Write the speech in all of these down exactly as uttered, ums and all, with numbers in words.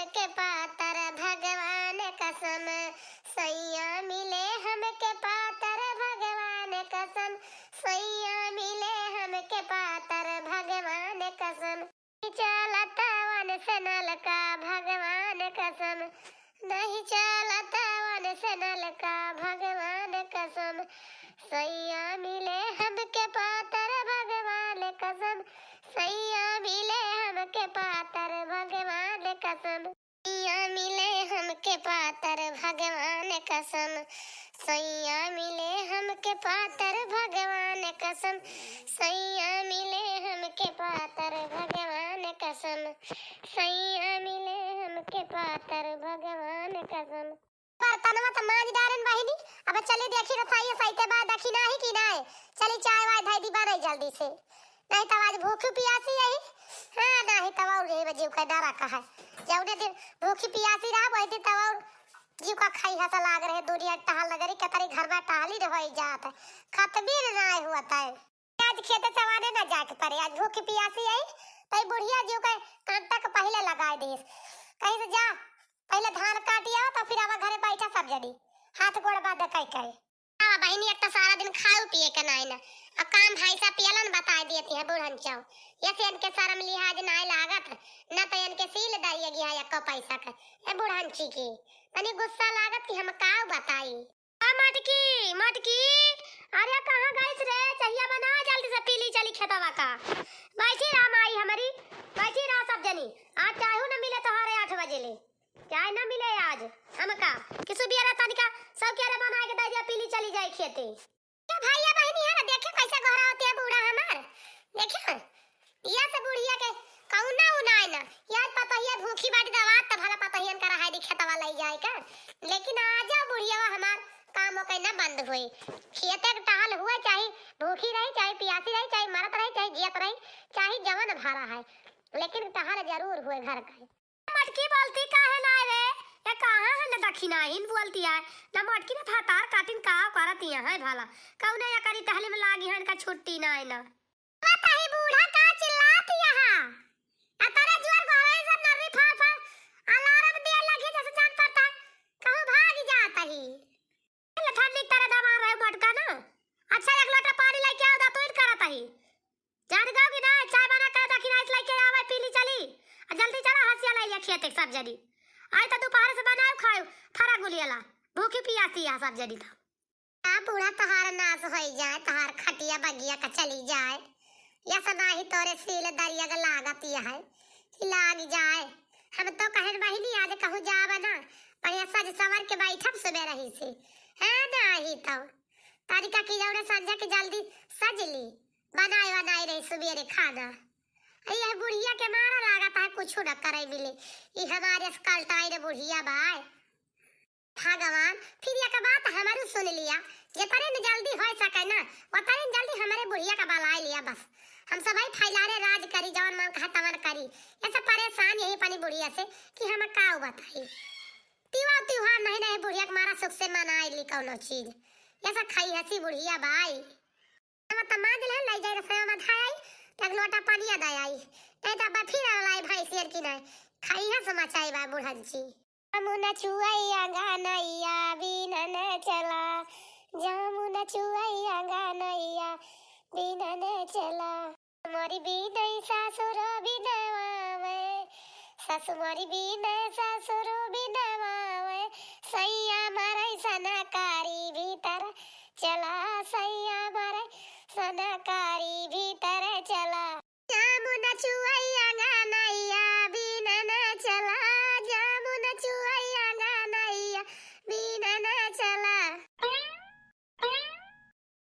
के पातर भगवान कसम, सैया मिले हमके पातर भगवान कसम, सैया मिले हमके पातर भगवान कसम। नहीं चलत वन से नलका भगवान कसम, नहीं चलत वन से नलका भगवान कसम, सैया मिले हमके पातर भगवान कसम, सैया मिले हमके पातर भगवान कसम। सैया मिले हमके पातर भगवान कसम, सैया मिले हमके पातर भगवान कसम, सैया मिले हमके पातर भगवान कसम, सैया मिले हमके पातर भगवान कसम। बर्तनवा त मांज डारेन बहिनी, अब चली देखी रथाई सहिते बा दखिनाही कि नाय, चली चाय वाय धई दी बनई जल्दी से। नहीं तब आज भूखी पियासी यही। हाँ, नहीं तब और यही बा जीव का डरा का है। जौने दिन भूखी पियासी रहा, वही दिन तब और जीव का खाई हंसा लाग रहे। दुनिया टहल नगरी के तरी घर में टहली रह जात है। खतबी न नाय हुआ तय। आज खेते सवाने न जाके परे, आज भूखी पियासी आई, तई बुढ़िया जीव के कांटा के पहिले लगाए देस। कहीं से जा, पहिले धान काटिया, तो फिर आवा घरे बैठा सब जनी, हाथ गोड़ बांधे कई कई। आवा बहिनी, एक तो सारा दिन खाऊ पिए के नाई ना, अब काम भाई साहब पियलन बताए देती है बूढ़न चाऊ। यसे इनके शर्म लिहाज नाई लागत, न तो इनके सील दरिया गया एको पैसा का। ए बूढ़न ची की तनी गुस्सा लागत कि हम काऊ बताई। आ मटकी, मटकी, अरे कहाँ गइस रे? चहिया बना जल्दी से, पीली चली खेतवा का। बैठी रहा माई हमरी, बैठी रहा सब जनी। आज चाहू न मिले तोहारे आठ बजे ले। चाय न मिले आज हमका। कि सुबियरा तनिका सब के रे बनाए के दे दिया, पीली चली जाए खेते। ए भैया बहिनी है ना, देखे कैसे गोहरावत है बूढ़ा हमार। देखे, या से बुढ़िया के कौना उनाय ना। यार पतोहिया भूखी बाटी दवा त भला पतोहियन का रहाई दी खेतवा लई जाए का। लेकिन आ जाओ बुढ़िया हमार काम ओके ना बंद होई। खेते के टहल हुए, चाहे भूखी रही, चाहे पियासी रही, चाहे मरत रही, चाहे जियत रही, चाहे जवन भरा है, लेकिन टहल जरूर हुए घर का। मटकी बोलती काहे ना रे? या कहाँ है ना दखिनाहिन बोलती है, ना मटकी ना भातार काटिन का करत यहाँ है भला। कौने या करी टहली में लागी है, इनका छुट्टी ना है ना। बताही बूढ़ा का चिल्लात यहाँ? आ तारा जुआर गोहराई सब नर्री फाड़ फाड़ अलार्म दिया लगी जैसे जान पड़ता है, कहूँ भाग जात ही। ले ठंडी की तरह दबा रहे मटका ना। अच्छा एक लोटा पानी लेके आओ, दा तो इन करत ही। जान गाओ कि ना, चाय बना के दखिनाही लेके आवे, पीली चली। आ जल्दी चला हंसिया ले लिया खेते सब जनी। आई तो दोपहर से बनाओ खाओ, फरा गुलियाला। भूखी पियासी है सब जनी तो। आ बूढ़ा तहार नाश होई जाए, तहार खटिया बगिया का चली जाए। या सदाही तोरे सील दरिया का लागत यह है कि लाग जाए। हम तो कहन बहिनी आज कहूँ जाब ना, बढ़िया सज संवर के बैठब सुबह रही से। है ना ही तो। तारिका की जौने संझा के जल्दी सज ली, बनाए बनाए रही सुबेरे खाना। अरे यह बुढ़िया के मारा लागत है कुछ न करे मिले। ई हमारे अस्कल्टाइन बुढ़िया बाय। भगवान, फिर एक बात हमरू सुन लिया, जितने न जल्दी हो सके ना, उतने न जल्दी हमारे बुढ़िया का बलाए लिया बस। हम सबही फैलाने राज करी, जवन मन कहा तवन करी। ऐसे परेशान यही अपनी बुढ़िया से कि हम का बताई। तिवा तिहार नहीं नहीं बुढ़िया के मारा सुख से मनाए ली कौनो चीज। ऐसा खाई हंसी बुढ़िया बाई। हम त मांज ले, लई जाई रसोई में धाई आई, एक लोटा पानी दे आई। नहीं तो अब फिर लाई भाई शेर की नहीं। खाई है समाचाई बा बुढ़न ची। जामुन चुअई अंगनैया बीनन चला, जामुन चुअई अंगनैया बीनन चला। मोरी बीनई सासुर बिनवावे, सासु मोरी बीनई सासुर बिनवावे, सैया मरई सनकारी भीतर चला, सैया मरई सनकारी भीतर चला। जामुन चुअई अंगनैया बीनन चला, जामुन चुअई अंगनैया बीनन चला।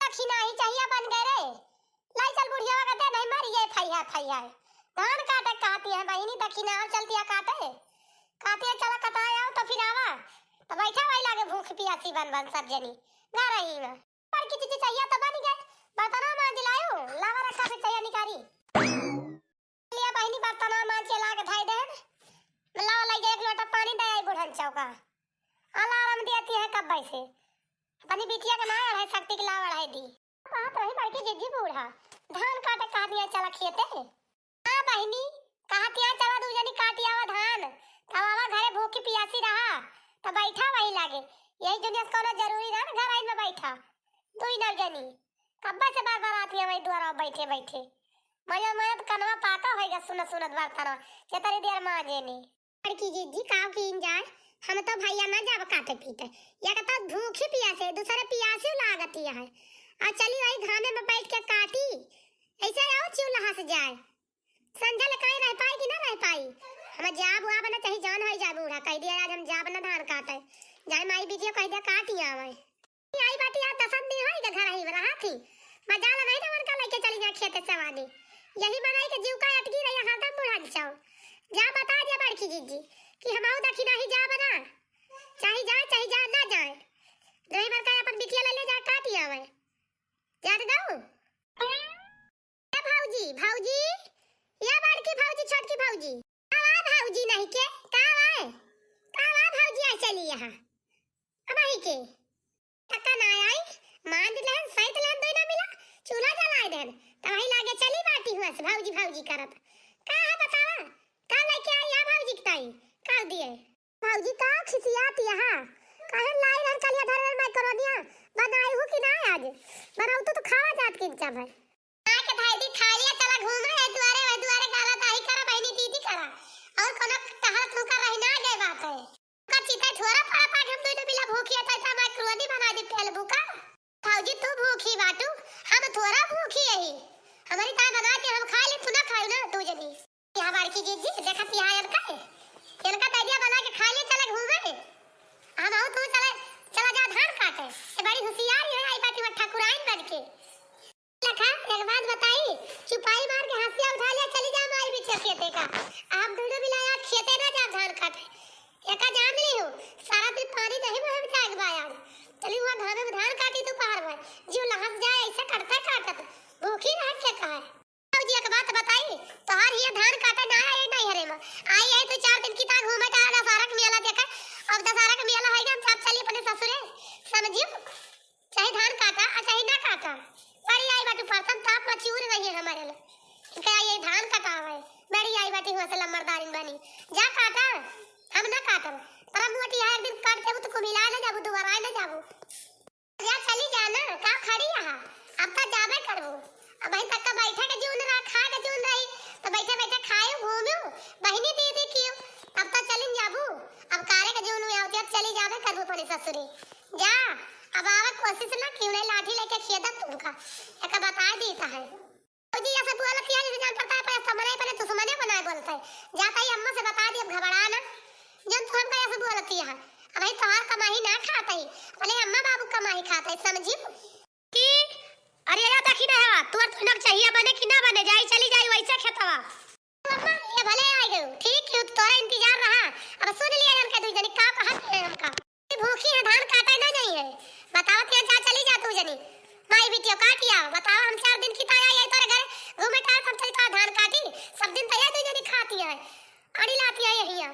दखिनाही चाहिया बन गए रे। लाई चल बुढ़िया का दे नहीं मरी ये फैया फैया। धान काटे कहती है बहिनी दखिना और चलती है काटे। कहती है चला कटाए आओ तो फिर आवा। तो बैठा वही लागे भूख पियासी बन बन सब जनी। घर रही में। पर की चीज चाहिए तो बन गए। बर्तनवा मांज लायो, लावा रखा फिर चाहिए निकारी। लिया बहिनी बर्तनवा मांज के लाके धाई देहन। लावा लाई जाए एक लोटा पानी दे आई बुढ़न चौका। अलार्म देती है कब से। अपनी बिटिया के ना अढ़ाई शक्ति के लावा अढ़ाई दी। कहत रही बड़की जिज्जी बूढ़ा, धान काटे कहत है चला खेते। हाँ बहिनी, कहत है चला दू जनी काटी आवा धान। तब आवा बैठा वही लागे, यही दुनिया से कोनो जरूरी ना, ना घर आइन में बैठा। दुई नौ जनी कब्बे से बार बार आती है वही द्वारा बैठे बैठे। मजा मजा तो कनवा पाका होइगा सुनत सुनत बर्तनवा, केतरी देर माजे ने। बड़की जिज्जी काव कीन जाए, हम तो भैया ना जाब काटे पीटे, या तो भूखी पियासे, दूसरे पियासी लागत ही है। और चली वही घामे में बैठ के काटी, ऐसे आओ चूल्हा से जाए। संझा ले काहे रह पाई कि ना रह पाई? हम जाब आब ना, चाहे जौन होई जाए बूढ़ा, कह दिया आज हम जाब ना धान काटे। जाए माई बिटिया कह दिया काटी आवे। आई बाटी आज दसन दिन होई के घर ही में रहा थी। मजाल नहीं तो उनका लेके चली जा खेते से वाली। यही बनाई के जीव का अटकी रही हरदम बूढ़ा जी चाहो। जा बता दिया बड़की जिज्जी कि हम आऊ दखिना ही जाब ना। चाहे जाए, चाहे जा ना जाए। दुई बार का अपन बिटिया ले ले जा काटी आवे। जात दऊ। ए भौजी, भौजी, या बड़की भौजी, छोटकी भौजी। का बा भौजी नहीं के? का बा? का बा भौजी आ चली यहाँ? अब आई के? टका ना आई, मांज लेहन, सैत लेहन, दोई ना मिला, चूल्हा जलाए देहन। तब वही लागे चली बाटी हुआ से भौजी भौजी करत। का है बतावा? का लेके आई है भौजी के ताई? का दिए? भौजी का खिसियात यहाँ? काहे लाई रहन कलिया धरे रहन मैकरोनिया? बनाई हूँ कि ना आज? बनाऊ तो, तो खावा जात किन चाहे। ना के भाई दी खा लिया, चला घूमे है दुआरे, वह दुआरे गाला ताही करा, बहनी दीदी करा। और कोनो टहल तू कर रही ना गए बात है। का चिता ठोरा पड़ा पाठ हम दोनों मिला भूखी है, तो ऐसा मैकरोनी बना दी तेल भूखा। भौजी तू भूखी बाटू, हम थोड़ा भूखी यही। हमारी ताई बना के हम खा ले, तू ना खाऊ ना दू जनी। यहाँ बड़की जिज्जी देखत यहाँ इनका है। इनका दे दिया बना के खा ले, चले घूमे। हम आऊ तू चले, चला जा धान काटे। ये बड़ी होशियारी है, आई बाटी में ठकुराइन बन के। लखा, एक बात बताई, चुपाई मार के हंसिया उठा लिया, चली जा माई बिटिया खेते का। हम दोनों मिला यार खेते ना जा धान काटे। एका जान ली हूँ, सारा दिन पानी नहीं बहे जाएगा बा यार। चली हुआ घामे में धान काटी दोपहर में, जीव लहस जाए ऐसे कटता काटत, भूखी रह के कहे। भौजी एक बात बताई, तोहार हिया धान काटे ना आई नहीं हरे में, आई है तो चार दिन की ता घूमे का दशहरा के मेला देखे। अब दशहरा के मेला है ना, हम सब चली अपने ससुरे, समझियो? चाहे धान काटा और चाहे ना काटा, बड़ी आई बाटू परतन ताप में चिउर रही है हमारे लिए। इनका ये धान कटावे, बड़ी आई बाटी हुआ से लम्बरदारिन बनी, जा काटा, हम ना काटब। पर हम मोटी है, एक दिन काट देबू तो कुमिला ना जाबू, दोबारा ना जाबू। जा चली जा ना, का खड़ी यहाँ? अब तो जाबे करबू। अब वहीं तक का बैठे के जून रहा, खा के जून रही, तो बैठे बैठे खायो घूमो, बहिनी दीदी कियो। अब तो चलिन जाबू, अब कारे के जून में आवती, अब चली जाबे करबू अपने ससुरी। जा, अब आवे कोशिश ना कियो, नहीं लाठी लेके खेदब तुमका, एका बता दीता है। भौजी ऐसे बोलत है, जैसे जान पड़ता है, पर समझ पहले दुश्मने बनाए बोलता है। जाता ही अम्मा से बता दी, अब घबरा ना, जन तू हमका ऐसे बोलती है। अब भाई तोहार कमाई ना खाता ही, अपने अम्मा बाबू कमाई खाता है, समझी? कि अरे या देखी ना हवा, तोर तो नक चाहिए बने कि ना बने, जाई चली जाई वैसे खेतवा। अम्मा, ये भले आ गयो, ठीक क्यों तोरा इंतजार रहा। अब सुन लिया इनका दू जनी का कहत है हमका। ये भूखी है, धान काटे ना जाई है। बताओ क्या जा चली जा तू जनी। माई बिटियो काट आओ, बताओ हम चार दिन की ताया ये तोरे घर घूमे टाइम हम चली तो धान काटी, सब दिन तैयार दू जनी खाती है। अड़ी लाती है यही है।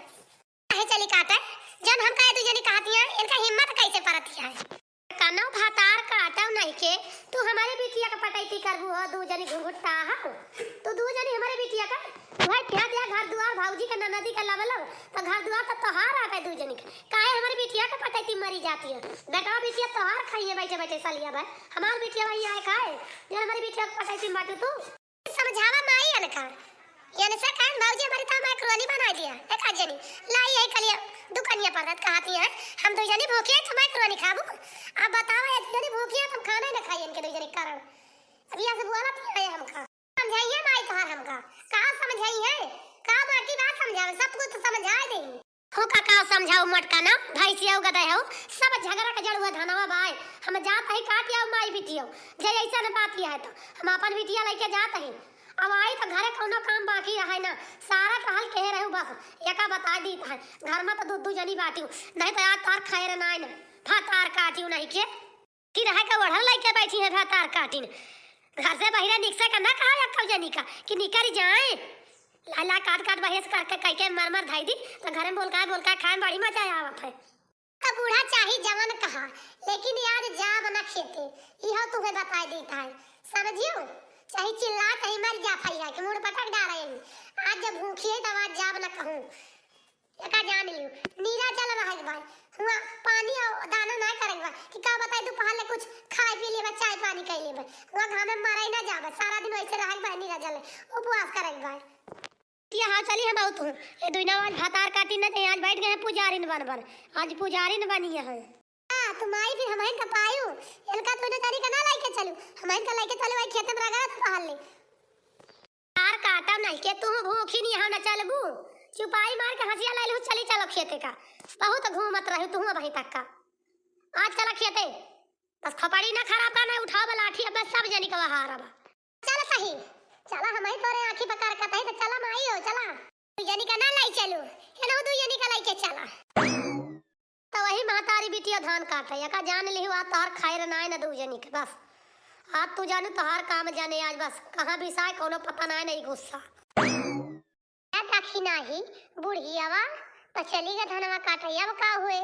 काहे चली काटे? जन हम कहे दू जनी कहती हैं, इनका हिम्मत कैसे परती है? कनो भातार काटव नहीं के, तू हमारे बिटिया का पटैती करबू हो, दू जनी घुघुट्टा हो। तू दू जनी हमारे बिटिया का, तू है क्या दिया घर दुआर भौजी का ननदी का लवलो, तो घर दुआर तो तोहार आ गए दू जनी के। काहे हमारे बिटिया का पटैती मरी जाती है? बेटवा बिटिया तोहार खाइए बैठे बैठे सलिया भाई, हमार बिटिया भाई आए खाए, ये हमारे बिटिया का पटैती माटू तू। समझावा माई अनका। यानी से कहन भौजी हमारी तो मैक्रोनी बना दिया। एक जनी लाई है कलिया दुकानिया पर रात कहती है, हम दो जनी भूखी है तो मैक्रोनी खाबू। अब बताओ, एक जनी भूखी है, तुम खाना ही ना खाई इनके दो जनी के कारण। अब यहाँ से बोला तो है हमका। समझाइए माई तोहार हमका। कहाँ समझाई है? का बाकी बात समझावे, सब कुछ तो समझा देंगे। हो का, का समझाऊ मटका ना, भैंसिया गदय हो, सब झगड़ा का जड़ हुआ धनवा बाय। हम जात ही काट आओ माई बिटियो, जे ऐसा न बात किया है तो हम अपन बिटिया लेके जात ही। अब आई तो घरे कौनो काम बाकी रहे ना, सारा टहल कहे रहू बस, एका बता दी है, घर में तो दू दू जनी बाटी, नहीं तो आज तार खैर ना, ना भातार काटी नहीं के। कि रहे का ओढ़ल लइके बैठी है भातार काटिन। घर से बहिरे निकसे का ना कहा अक्कल जनी का कि निकल जाए। ला, ला, काट, काट बहिरे से करके कह के मर, मर धाई दी, तो घर में बोल का, बोल का खाए में बड़ी मजा आवत है। तो बूढ़ा चाही जवन कहा, लेकिन यार जाब ना खेते, इहो तुम्हें बताए देता है, समझियो? चाहे चिल्ला, चाहे मर जा फैया के मुड़ पटक डाले। आज जब भूखी है, तब आज जाब ना कहूँ। एका जान लियो, नीरा जल रहक बा। हुआ पानी और दाना ना करक बा कि का बताई, दोपहर ले कुछ खाए पी लेबा, चाय पानी कर लेबा। हुआ घामे मरे ना जाबा, सारा दिन वैसे रहक बा, नीरा जल उपवास करक बा। ये हाँ चली हम आऊ तू। ये दुइना आज भातार काटी ना, आज बैठ गए हैं पुजारिन बन बन। आज पुजारिन बनी है। हाँ, तुम आई फिर हमहिन का पायू। इनका तू ना तरीका ना लाइके चलू। हमहिन का लाइके चलू, भाई खेते में रगड़ा तो पहल ले। तार काटा नहीं के तू भूखी नहीं हो ना चलबू। चुपाई मार के हंसिया लाइल हो, चली चलो खेते का। बहुत घूमत रहे तू अबही तक का। आज चला खेते। बस खपड़ी ना खराब का ना उठाओ लाठी, अब सब जनी का हार अब। चल सही, चला हमही तोरे आँखी पकड़ के तही तो चला माई हो, चला। दू जनी का ना लाई चलू, एनहु दू जनी का लाई के चला। तो वही महतारी बिटिया धान काटे, एका जान लिहु आ तोहर खैर नाय न दू जनी के, बस। आज तू जानू तोहर काम जाने आज बस, कहाँ बिसाए कौनो पता नाय नहीं गुस्सा। ए दखिनाही, बुढ़ियावा तो चली गए धनवा काटे, अब का हुए?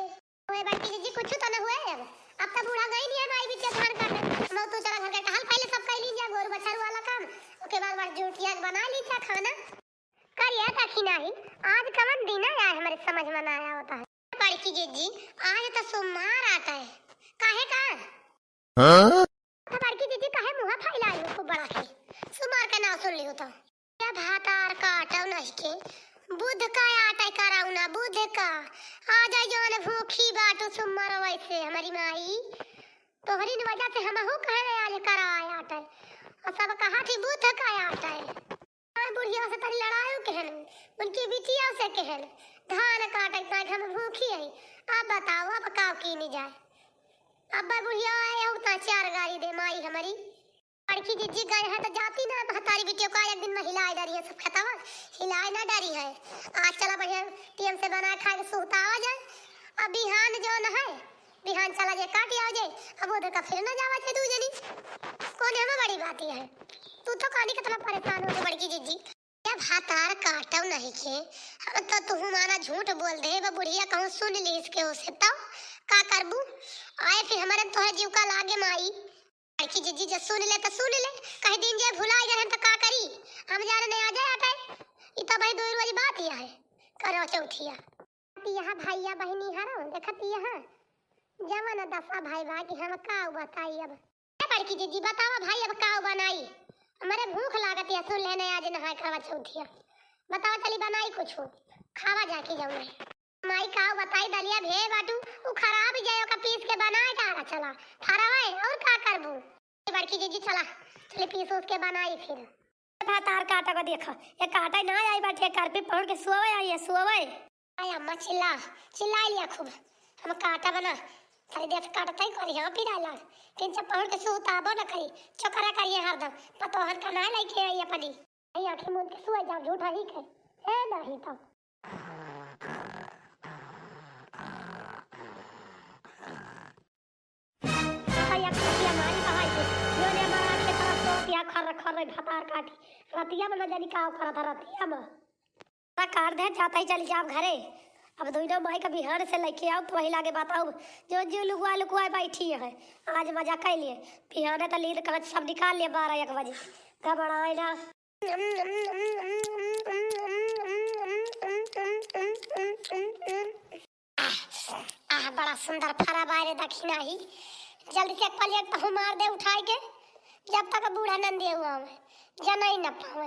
हुए बड़की जीजी, कुछ तो न हुए अब। अब तो बूढ़ा गई नहीं है माई बिटिया धान काटे। हम तू चला घर के टहल पहले सब कैली जा, गोरू बछरू वाला काम। ओके बाद बस जुटिया के बना ली था खाना। करिया दखिनाही, आज कवन दिन आया है, हमारे समझ में ना आया होता है। बड़की जीजी, आज तो सोमवार आता है। काहे का? हाँ? तो बड़की दीदी काहे मुँह फैलाई हो खूब बड़ा के? सुमार के नाव सुन लियो तो। या भातार काटो नहीं के, बुध का आटा कराऊ ना, बुध का। आ जाई जौन भूखी बाटू सुमर वैसे हमारी माई। तोहरी न वजह से हमहू कहे आज कराए आटा। और सब कहा थी बुध का आटा है। हाँ, बुढ़िया से तनी लड़ायो केहन, उनकी बिटिया से केहन, धान काटे ताक हम भूखी है। अब बताओ, अब का कीनी जाए? अब बुढ़िया आए हो ता चार गारी दे माई हमारी। बड़की जीजी गए हैं तो जाती ना, महतारी बिटिया का एक दिन में हिलाए डरी है सब खेतवा, हिलाए ना डरी है। आज चला बढ़िया टीएम से बना खा के सुहतावा जाए। अब बिहान जौन है, बिहान चला जाए, काट आओ जाए, अब उधर का फिर ना जावा जाए दू जनी। कौन एमा बड़ी बात है? तू तो कहानी कितना परेशान हो गई बड़की जीजी। जब भातार काटो नहीं के, हम तो तुहू माना झूठ बोल दे, वो बुढ़िया कहूँ सुन ली इसके उसे, तो का करबू? आए फिर हमारे तोहरे जीव का लागे माई। बड़की जीजी जब सुन ले तो सुन ले, कहीं दिन जे भुला गए हैं तो का करी? हम जाने नहीं आ जाए आटे। ई तो भाई दो रोज बात ही है, करो चौथिया। यहाँ भैया बहनी हरो, देखत यहाँ जवन दशा भाई बा कि हम का बताई अब। ए बड़की जीजी, बतावा भाई, अब का बनाई? हमरे भूख लागत है, सुन लेने आज नहाए करवा चौथिया। बतावा चली बनाई कुछ, खावा जाके जाऊँ मैं। माई का बताई, दलिया भे बाटू, उ खराब जाए, ओका पीस के बनाए का चला, फरवाए, और का करबू? ए बड़की जीजी, चला, चली पीस उस के बनाई फिर। भातार काटा को देखा, ये काटा ना आई बाटे, करपी पहुड़ के सोवे आई है, सोवे। आई अम्मा चिल्ला, चिल्ला लिया खूब। हम काटा बना, खाली देख काटता ही करी, हाँ पिराला। किंचा पहुड़ के सुताबो न करी, चोकरा करिए हरदम। पतोहन का ना लेके आई अपनी। आई आँखें मूंद के सुआ जाओ, झूठा ही के। ए नहीं तो। आई अखिया मारी बहाई के, जो ने हमारा आँखें तरफ तो पिया खर खर भातार काटी। रतिया में न जानी का करत है रतिया में। काट दे, जाता ही चली जाब घरे। अब दुइनो माई का बिहान से लेके आओ, तो वही लागे बताओ, जो जो लुकुआ लुकुआ बैठी है। आज मजा कर लिए, बिहान तो लीद कांच सब निकाल लिए बारह एक बजे। घबराए ना। आह, बड़ा सुंदर फरा बारे दखिनाही। जल्दी से एक प्लेट तहु मार दे उठाई के, जब तक बूढ़ा नंदी हुआ है, जनई न पावे।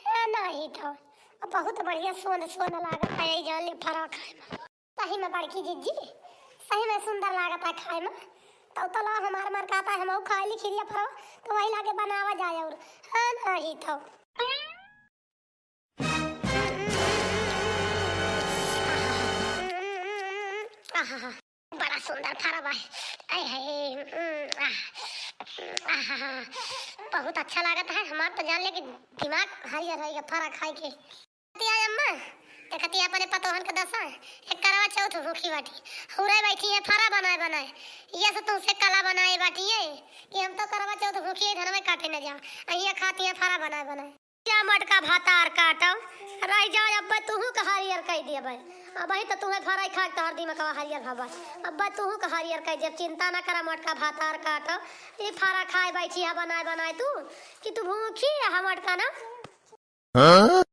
है नहीं तो, अब बहुत बढ़िया सोंध सोंध लागत है, यही जान ले फरा खाए में। सही में बड़की जीजी, सही में सुंदर लागत है खाए में। तो तला हमार मर कहता है, हम खाए ली खिरिया फरा, तो वही लागे बनावा जाए और। है नहीं तो। आहा, बड़ा सुंदर फरा बा। आय हाय, उम, आह, आहा, बहुत अच्छा लागत है। हमार तो जान ले कि दिमाग हरियर हो गया फरा खाए के। कतिया अम्मा, देखतिया अपने पतोहन के दशा, एक करवा चौथ भूखी बाटी, हुरे बैठी है फरा बनाए बनाए। ये से तुमसे कला बनाए बाटी है कि हम तो करवा चौथ भूखी है, धनवे काटे न जाओ, अहिया खाती है फरा बनाए बनाए। या मोटका भातार काटो, रह जाओ, अब्बे तुहू के हरियर कह देबे। अबही तो तुहे फराई खा के तोहर दिमागवा हरियर भवा। अब्बे तुहू के हरियर कह देब, चिंता ना करा मोटका भातार काटो। ई फरा खाए बैठी है बनाए बनाए तू, कि तू भूखी है मोटका ना। हाँ?